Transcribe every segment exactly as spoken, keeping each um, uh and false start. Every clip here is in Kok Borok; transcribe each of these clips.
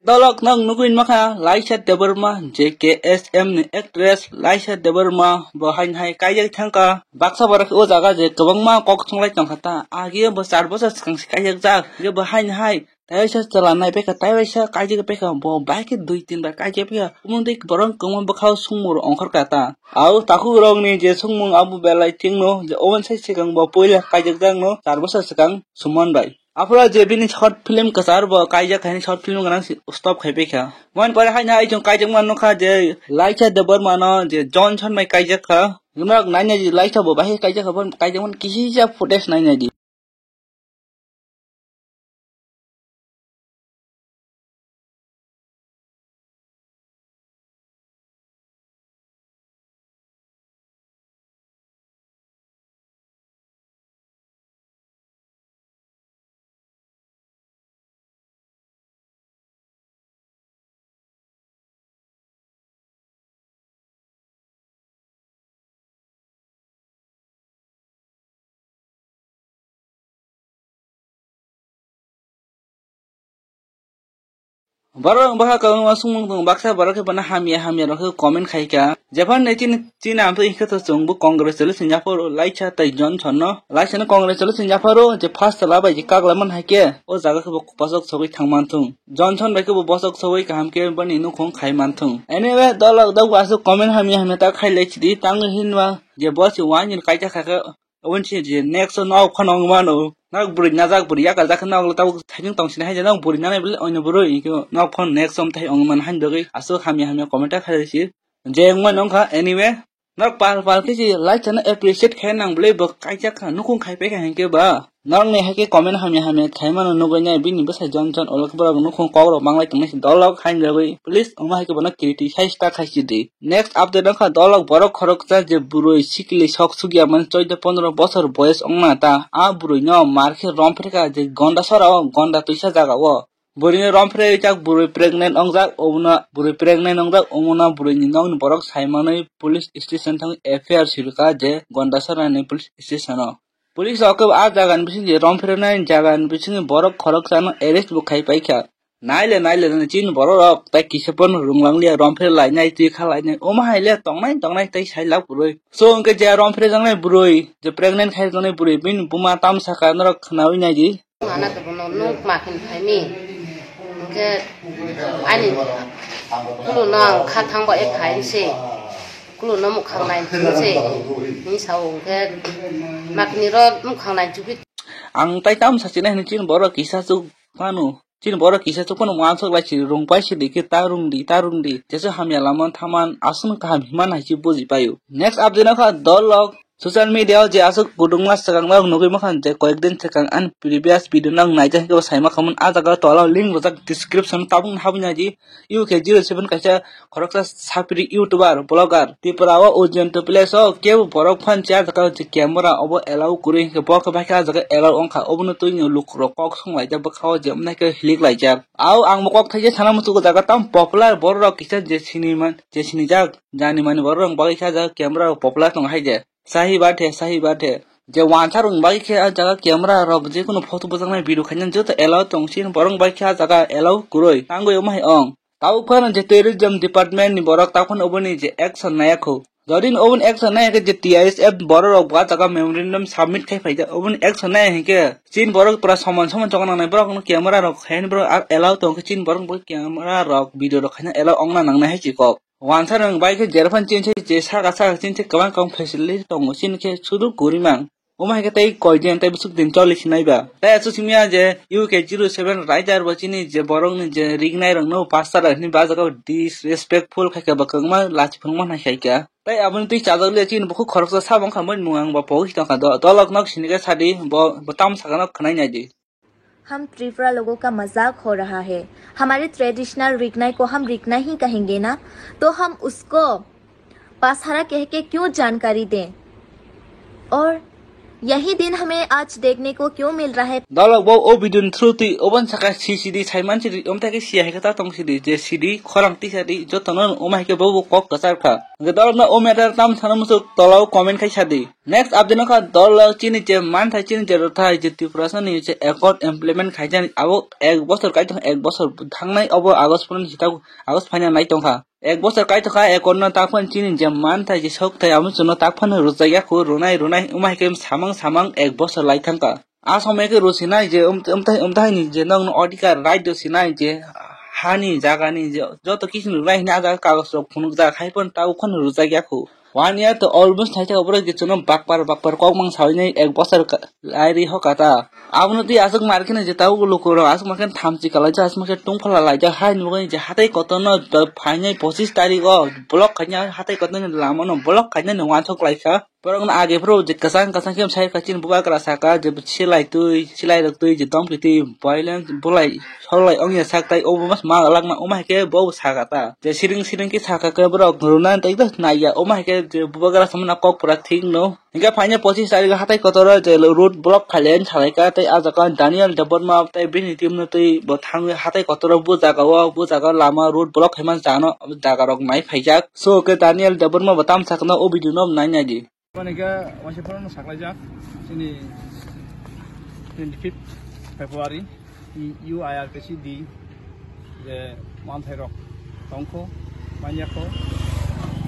Dolok nok nugwi makha Laisha Debbarma, je K S M ni actress Laisha Debbarma bo hain hai kaijak thangkha. Baksa borok o jaga je kwbangma kok thunglai tongkha ta. Agi bo char bosor swkang se kaijak jak. Je bo hain hai taiwaisa chwla nai pekha, taiwaisa kaijak pekha, bo bai khe dui tin bai kaijak pekha. Umungtwi borok kwbangma bwkhao sungmung ongkhorkha ta. Au takhuk rokni je sungmung abo belai thikno je oboni sai swkang bo puila kaijak jakno char bosor swkang Suman bai. Aphuru je bini short film kwchar bo kaijak hai short film gwnang si stop khai pekha. Mon pore hai na ai chung kaijak man nukha je Laisha Debbarma no je Johnson bai kaijak kha. Gwnang nai nai di Laisha bo bahai kaijak kha, bon kaijak man kisi ja footage nai nai di. Borok wng bwkha kwbangma songmung tongo, baksa borok khe bono hamya hamya rok khe comment khai kha. Jephanu chini, chini amtwi hwnkhe to chwngbo congratulation yapharo Laisha tei Johnson no. Laisha no congratulation yapharo je first chwla bai je kak laimani hai khe o jaga khe bo bosok sogwi thang man thung. Johnson bai khe bo bosok sogwi kaham khe boni nukhung khai man thung. Anyway, dolok dok bo aswk comment hamya hamya ta khai lai sidi, tangwi hinma je bo se wani kaisa kha khe. Oboni se je next o nok phano wng mano. Nok bwrwi najak, bwrwi yakal jak khe nok le tabuk thaijwng tong sini hai je nok bwrwi nanai bwle oino bwrwi hinkhe nok phano next o tei wng mano haino bagwi aswk hamya hamya comment ta khai si. Je wng mano wngkha, anyway. Nok pal pal khe si Laisha no appreciate khai nang bwle bo kaijak kha nukhung khai pai kha hinkhe ba. Nok ni hai khe comment hamya hamya khai mano nugwi nai bini bwsai Johnson olok borok nukhung kok rok manglai tong nai si dolok haino bagwi. Please wngma hai khe bono criticize ta khai si di. Next update wngkha dolok borok khoroksa je bwrwi sikili sok sukya mani chauda pondro bosor boyes wngna ta. A bwrwi no mar khe romphre kha je Gondasora o Gonda twisa jaga o. Bwrwi no romphre jak bwrwi pregnant wngjak, obono bwrwi pregnant wngjak, omono bwrwi ni nokni borok sai manwi police station thangwi F I R sirikha je Gondasora ni police station o. Police rok khe a jaga ni bisingo je romphre nai jaga ni bisingo borok khoroksa no arrest bo khai paikha. Naile, naile, naile, chini borok rok tai kisa pono rung lang liya, romphre lainai, twi kha lainai, omo hai le tongnai, tongnai, tai sai lak bwrwi. So, hwnkhe je romphre jangnai bwrwi, je pregnant khai jangnai bwrwi, bini buma tam saka norok khnaui nai di. Mana to bono nuk ma khin khai mi. Hwnkhe ani kulu no ang kha thang ba ek khai se. Kulu no mukhang nai se. Ni sao hwnkhe makni ro mukhang nai chubi. Ang tai tam sa chinai hini chini borok kisa chuk phano. Chini borok kisa chuk phano wansuk lai si rung pai si di khe ta rung di, ta rung di. Jesu hamya lama thaman aswk kaham himan hai si buji paio. Next update no kha dolok social media o je aswk kudungma swkang nok nugwi mankha je koyek din swkang ani previous video no ang naijak hwnkhe bo saima khamun ah jaga tola o link rijak description tabuk no habwi naidi. U K zero seven kaisa khoroksa sapri YouTuber, blogger, Tripura o Ujjain Place o kebo borok phan chair jaga je camera obo allow kwrwi hwnkhe bo khe bai khe ah jaga allow wngkha, obono twi lukurok kok songlaijak bwkha o je wngnaikhe hilik laijak. Au ang bo kok thaisa sana muchungo jaga tamo popular borok rok kisa je siniman, je sinijak jani mani borok rok bagwi khe ah jaga camera rok popular tongo hai je. Sahi bathe, sahi bathe. Je wansarok ni bagwi khe ah jaga camera rok je kunu photo bwjaknai video khainani joto allow tong chini borok ni bagwi khe ah jaga allow kwrwi tangwi omo hai ong. Tabuk phano je tourism department ni borok tabuk phano oboni je action naiya kho. Jodi no oboni action naiya khe je T I S F borok rok bo ah jaga memorandum submit khai phaijak oboni action naiya hinkhe chini borok pura soman soman chokna nangnai borok no camera rok khainani borok allow tong khe chini borok bo camera rok video rok khaina allow ongna nangnai hai chikok. Wansarok ni bagwi khe jerphano chini se je saka saka chini se kwbang kwbang facility tongo, chini khe sudu kwrwi mang. Omo hai khe tei koi din tei bwswk din choli sinai ba. Tei aswk simi ya je U K zero seven rider bo chini je borok ni je rignai rok no pastor rok hinwi bajak o disrespectful khai kha, bo kwbangma lachi phunukma nai khai kha. Tei aboni twi chajak le chini bukhuk khoroksa sabo wngkha, boni mung ang bo pogwi tongkha, do-, dolok nok sini khe sadi bo, bo tamo saka no khwnai nai di. हम त्रिपुरा लोगों का मजाक हो रहा है। हमारे ट्रेडिशनल रिगनाई को हम रिगनाई ही कहेंगे ना, तो हम उसको पासहारा कह के क्यों जानकारी दें? और यही दिन हमें आज देखने को क्यों मिल रहा है? Dolok bo o video ni through twi obon saka C C D saiman sidi, omtha khe siya hai khe ta tong sidi, je sidi khorang tisa di, jotono omo hai khe bo bo kok kwchar kha. Hwnkhe dolok no o matter tam sana muchuk tola o comment khai sadi. Next update no kha dol chini je manthai chini je rothai je Tiprasa ni je accord implement khaijani abo ek bosor kai tong ek bosor thangnai obo August pon hita August phaina nai tongkha. Ek bosor kai tongkha accord no takphan chini je manthai je sok thai amo chuno takphan rwjak ya khu runai runai umai khe samang samang ek bosor lai thangkha. A somoi khe rusinai je um, umthai umthai ni je nokno odhikar right do sinai je hani jaga ni je joto kiching rwnai hini a jaga kagoj rok phunukjak hai phano tabuk phano rwjak ya khu. One year to almost thai thai oborok je chuno bakpar bakpar kok mang sawi nai ek bosor ka-, lai ri ho kata. Abono twi aswk mar kheno je tabuk lukurok aswk mar kheno thamchi kalaijak aswk mar kheno tungphala laijak hai nugwi je hatai kotorno phainai pochis tarik o block khaina hatai kotorni lamano block khainani uansuk laikha. Borokno age phuru je kwchang kwchang khe sai kha chini bubagra saka je silai twi silai rok twi je domkhe twi violence bulai solai ongya sak tai obo mas ma lakna omo hai khe bo saka ta je siring siring khe saka khe borok runa tei naiya omo hai khe je bubagra samana kok pura thik no. Hinkhe phaina pochis tarik hatai kotor o je road block khailai salai kha tei ah jaga Daniel Debbarma tei bini team no twi bo thangwi hatai kotor o bu jaga o bu jaga lama road block khaima jano jaga rok nai phaijak. So khe Daniel Debbarma bo tam sakno o video no nai nai di. Boni khe waisa phano saklaijak chini twenty fifth February, U I R K C D je manthai rok tongkho manyakho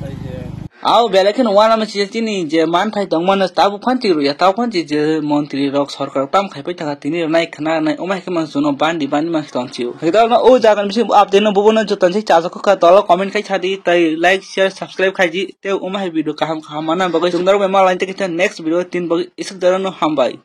tai je. Ao belai kheno uanama sija chini je manthai tongmano tabuk phanti rwya tabuk phanti je montri rok sorkar tam khaipai thangkha tini rwnai khna rwnai omo hai khe mang chuno bandi bandi mang tongchio. Hwnkhe dol no o jaga ni bising update no bubo no joto se chajak kha dol comment khai sadi tai like share subscribe khaidi. Tei omo hai video kaham kaham mana bagwi chwng norok bai ma lain tei kisa next video tin bagwi isuk jora no hambai.